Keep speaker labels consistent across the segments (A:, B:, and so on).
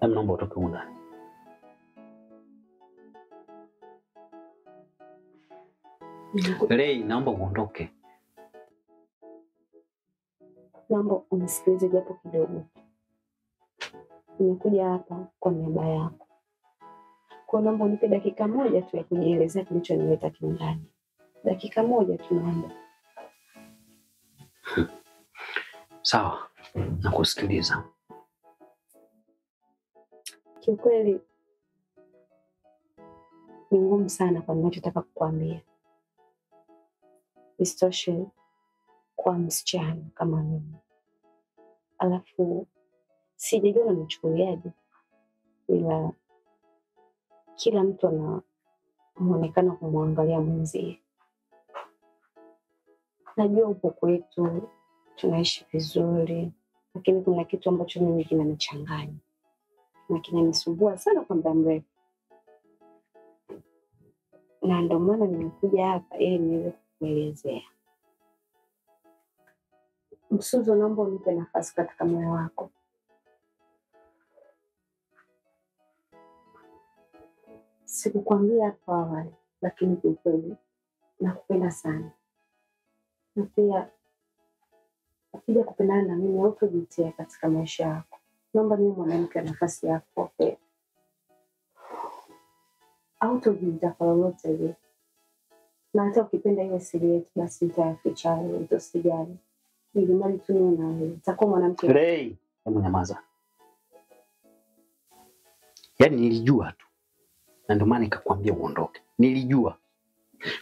A: Naomba utoke huko ndani. Lei, naomba uondoke.
B: Naomba unisikilize japo kidogo. Nimekuja hapa kwa niaba yako. Kwa naomba unipe dakika moja tu ya kujielezea kilichonileta kiundani. Dakika moja tu naomba.
A: Sawa, nakusikiliza.
B: Kiukweli ni ngumu sana kwa ninachotaka kukuambia. Isitoshe kwa msichana kama mimi. Alafu sijajua unanichukuliaje, ila kila mtu ana muonekano kumwangalia mwenzie. Najua upo kwetu, tunaishi vizuri, lakini kuna kitu ambacho mimi kinanichanganya na kinanisumbua sana kwa muda mrefu. Na ndio maana nimekuja hapa ili niweze kukuelezea. Msuzo, naomba unipe nafasi katika moyo wako. Sikukwambia hapo awali, lakini kiukweli nakupenda sana. Na pia ukija kupendana na mimi hautojutia katika maisha yako. Naomba mimi mwanamke nafasi yako pia. Hautojuta kwa lolote lile. Na hata ukipenda ile siri yetu basi nitayaficha, usijali. Nilimali tu mimi na wewe. Nitakuwa mwanamke.
A: Rei, hebu nyamaza. Yaani nilijua tu. Na ndio maana nikakwambia uondoke. Nilijua.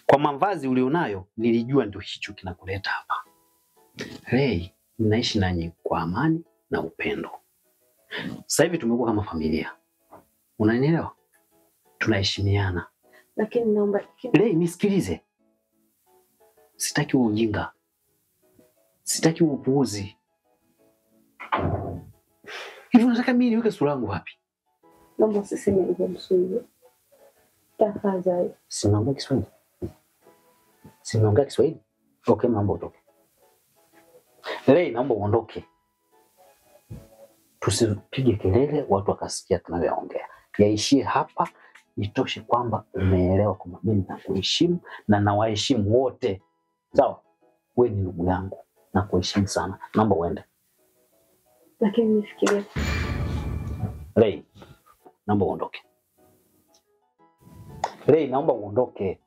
A: Kwa mavazi ulionayo nilijua ndio hicho kinakuleta hapa. Rei, ninaishi nanyi kwa amani na upendo. Sasa hivi tumekuwa kama familia. Unanielewa? Tunaheshimiana.
B: Lakini naomba
A: Rei, nisikilize. Sitaki huo ujinga. Sitaki huo upuuzi. Hivi unataka mimi niweke sura yangu wapi?
B: Naomba usiseme hivyo Msuzo. Tafadhali.
A: Sinaongea Kiswahili. Sinaongea Kiswahili. Okay, naomba utoke. Rei, naomba uondoke. Tusipige kelele watu wakasikia tunavyoongea. Yaishie hapa, itoshe kwamba umeelewa kwamba mimi nakuheshimu na nawaheshimu wote. Sawa? Wewe ni ndugu yangu, nakuheshimu sana. Naomba uende.
B: Lakini nifikirie.
A: Rei, naomba uondoke. Rei, naomba uondoke.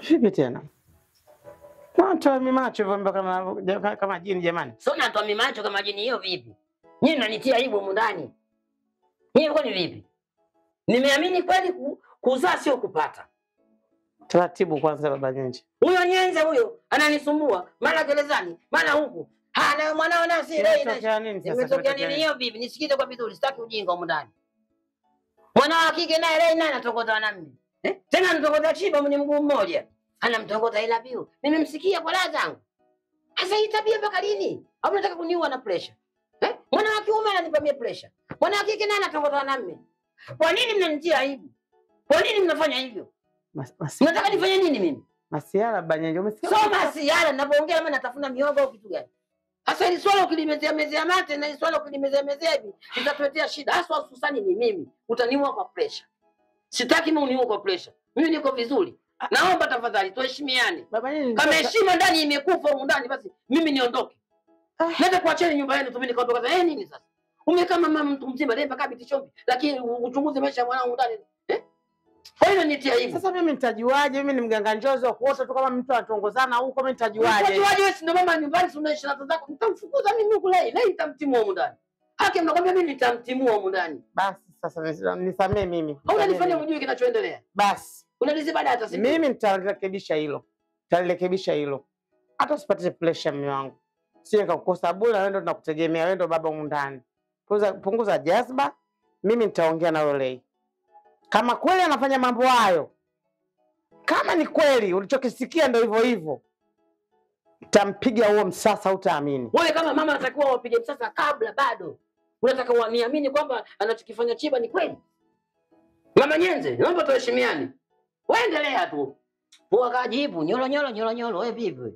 C: Vipi tena? Natoa mimacho hivyo kama jini jamani.
D: Sio natoa mimacho kama jini hiyo vipi? Nyinyi mnanitia aibu humu ndani. Nyinyi mko ni vipi? Nimeamini kweli kuzaa sio kupata.
C: Taratibu kwanza baba Nyenje.
D: Huyo Nyenje huyo ananisumbua, mara gerezani, mara huku. Hana mwanao na si leo ina. Imetokea nini hiyo vipi? Nisikize kwa vizuri, sitaki ujinga humu ndani. Mwanao wa kike naye leo naye anatokota na mimi. Eh? Tena anatokota chiba mwenye mguu mmoja. Anamtongoza I love you. Nimemsikia kwa raha zangu. Sasa hii tabia mpaka lini? Au unataka kuniua na pressure? Eh? Mwana wa kiume ananipa mie pressure. Mwana wa kike naye anatongoza na mimi. Kwa nini mnanitia aibu? Kwa nini mnafanya hivyo? Mnataka nifanye nini mimi?
C: Masiala Banyenje, umesikia?
D: Sio masiala, ninapoongea mimi natafuna miogo au kitu gani? Sasa hili swala ukilimezea mezea mate na hili swala ukilimezea mezea hivi litatuletea shida. Hasa hususani ni mimi, utaniua kwa pressure. Sitaki mimi uniue kwa pressure. Mimi niko vizuri. Naomba tafadhali tuheshimiane. Kama heshima ndani imekufa huko ndani basi mimi niondoke. Nenda kuacheni nyumba yenu tu mimi nikaondoka. Eh, nini sasa? Umekaa mama mtu mzima leo mpaka binti chombi, lakini uchunguze maisha ya mwanangu ndani. Eh? Kwa hiyo nitia hivi.
C: Sasa mimi nitajuaje? Mimi ni mganga njozi kuota tu kama mtu atongozana huko mimi nitajuaje?
D: Nitajuaje wewe si ndo mama nyumbani si unaishi na zako? Nitamfukuza mimi huko leo. Leo nitamtimua huko ndani. Haki mnakwambia mimi nitamtimua huko ndani.
C: Basi Sasa nisamee mimi.
D: Unanifanya ujue kinachoendelea.
C: Basi.
D: Unaniziba data si?
C: Mimi nitarekebisha hilo. Nitarekebisha hilo. Hata usipate pressure mume wangu. Sio nikakukosa bure, wewe ndio tunakutegemea, wewe ndio baba humu ndani. Punguza jazba. Mimi nitaongea na Lolei. Kama kweli anafanya mambo hayo, kama ni kweli ulichokisikia ndio hivyo hivyo, nitampiga huo msasa, utaamini.
D: Wewe kama mama unatakiwa wapige msasa kabla bado. Unataka waniamini kwamba anachokifanya Chiba ni kweli? Mama Nyenze, naomba tuheshimiane. Wewe endelea tu. Pua kajibu, nyolo nyolo nyolo nyolo, wewe vipi?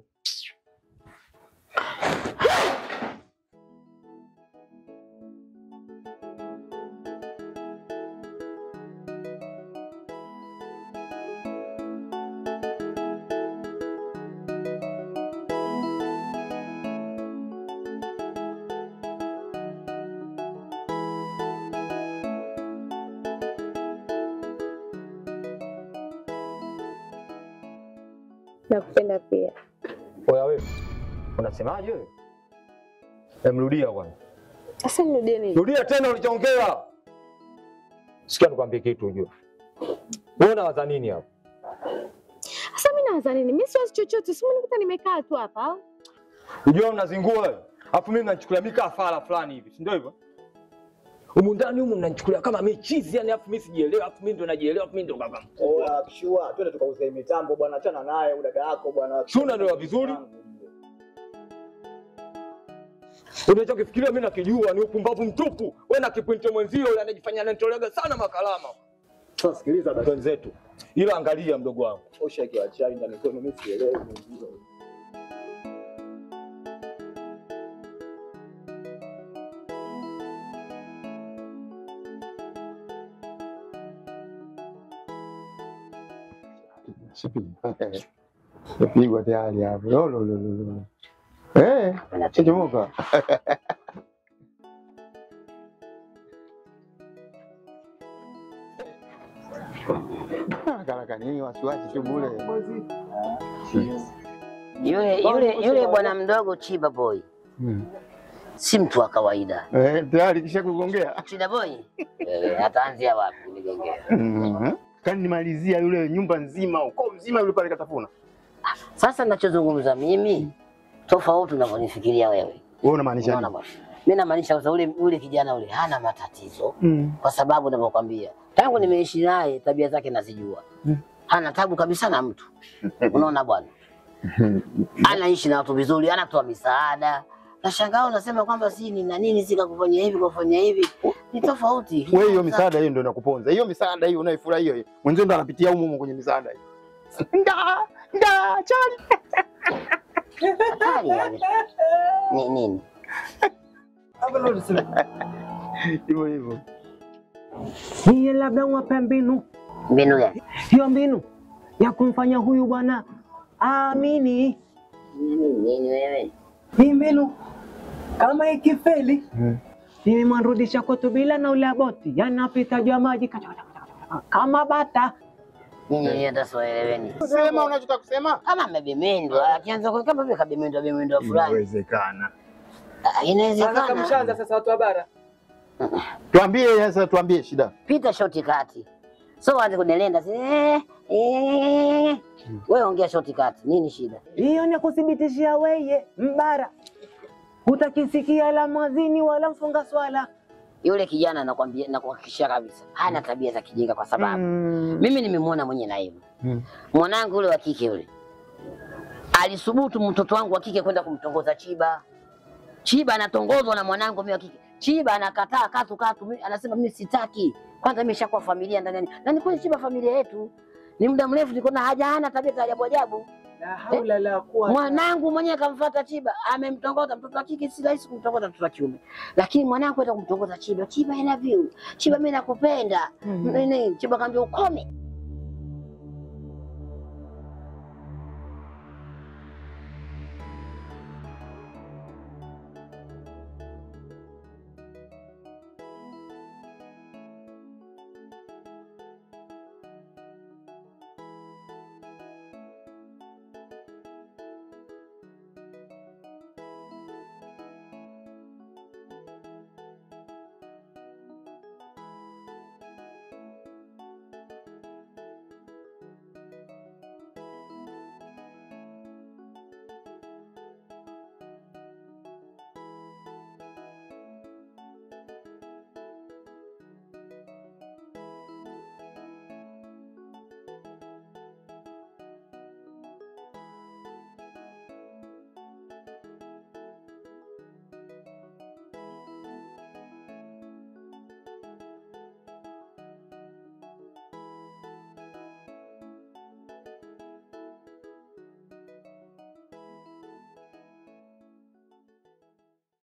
B: Nakupenda pia.
E: Oya wewe. Unasemaje wewe? Emrudia bwana.
B: Sasa nirudie nini?
E: Rudia tena ulichoongea. Sikia nikwambie kitu ujue. Wewe unawaza nini hapo?
B: Sasa mimi nawaza nini? Mimi siwazi chochote. Si mnikuta nimekaa tu hapa.
E: Unajua unazingua wewe. Alafu mimi nachukulia mimi kama fala fulani hivi, si ndio hivyo? Humu ndani humu mnanichukulia kama mimi chizi yani, alafu mimi sijielewi, alafu mimi ndo najielewa, alafu mimi ndo baba mkubwa.
F: Oya kishua, twende tukauze mitambo bwana, achana naye dada yako bwana.
E: Si unanielewa vizuri? Unachokifikiria mimi nakijua ni upumbavu mtupu. Wewe na kipwinte mwenzio yule anajifanya ananitoleaga sana makalama.
F: Sasa sikiliza basi
E: wenzetu. Ila angalia mdogo wangu.
F: Osha kiwa chai na mikono mimi sielewi mwenzio.
G: Pigwa tayari hapo. Lo lo lo lo. Chomoka. Karaka nini wasiwasi tu bure.
D: Yule bwana mdogo Chiba Boy. Si mtu wa kawaida.
G: Tayari kisha kugongea.
D: Chiba Boy? Ataanzia wapi kunigongea?
G: Kani nimalizia yule nyumba nzima, ukoo mzima yule pale katafuna.
D: Sasa ninachozungumza mimi tofauti unavyonifikiria wewe.
G: Wewe unamaanisha nini?
D: Mimi namaanisha kwa sababu yule kijana yule hana matatizo. Kwa sababu ninavyokuambia, tangu nimeishi naye tabia zake nazijua. Hana tabu kabisa na mtu. Unaona bwana? Anaishi na watu vizuri, anatoa misaada. Nashangaa unasema kwamba si ni na nini si kakufanyia hivi kufanya hivi. Ni tofauti.
G: Wewe hiyo misaada hiyo ndio inakuponza. Hiyo misaada hiyo unaifurahia hiyo. Mwenzio ndo anapitia humo humo kwenye misaada hiyo. Nda chali.
D: Hatari yani. Ni nini?
G: Hapa ndio tunasema. Hivyo hivyo.
H: Niye labda uwape mbinu.
D: Mbinu gani?
H: Hiyo mbinu ya kumfanya huyu bwana aamini.
D: Nini wewe?
H: Hii mbinu kama ikifeli nimemrudisha kwetu bila na ule boti, yani napita juu ya maji kama bata.
D: Nini hata sieleweni.
G: Sema unachotaka kusema.
D: Kama amebemendwa, akianza kwa kama vile kabemendwa bemendwa fulani.
G: Inawezekana.
D: Inawezekana.
H: Sasa mshaanza sasa watu wa bara.
G: Tuambie sasa, tuambie shida.
D: Pita shortcut. So waanze kunelenda. Wewe ongea shortcut. Nini shida?
H: Hiyo ni kuthibitishia weye mbara. Hutakisikia la mwazini wala mfunga swala.
D: Yule kijana nakwambia na kuhakikishia kabisa hana tabia za kijinga kwa sababu mimi nimemuona mwenye naibu. Mwanangu yule wa kike yule alisubutu mtoto wangu wa kike kwenda kumtongoza Chiba. Chiba anatongozwa na mwanangu mimi wa kike. Chiba anakataa katu katu, anasema mimi sitaki. Kwanza mimi nishakuwa familia ndani. Na ni kweli Chiba familia yetu. Ni muda mrefu niko na haja hana tabia za ajabu ajabu.
H: La haula la quwwata.
D: Mwanangu mwenyewe akamfuata Chiba, amemtongoza mtoto wa kike, si rahisi kumtongoza mtoto wa kiume. Lakini mwanangu kwenda kumtongoza Chiba, Chiba I love you. Chiba mimi nakupenda. Nini? Chiba kaambia ukome.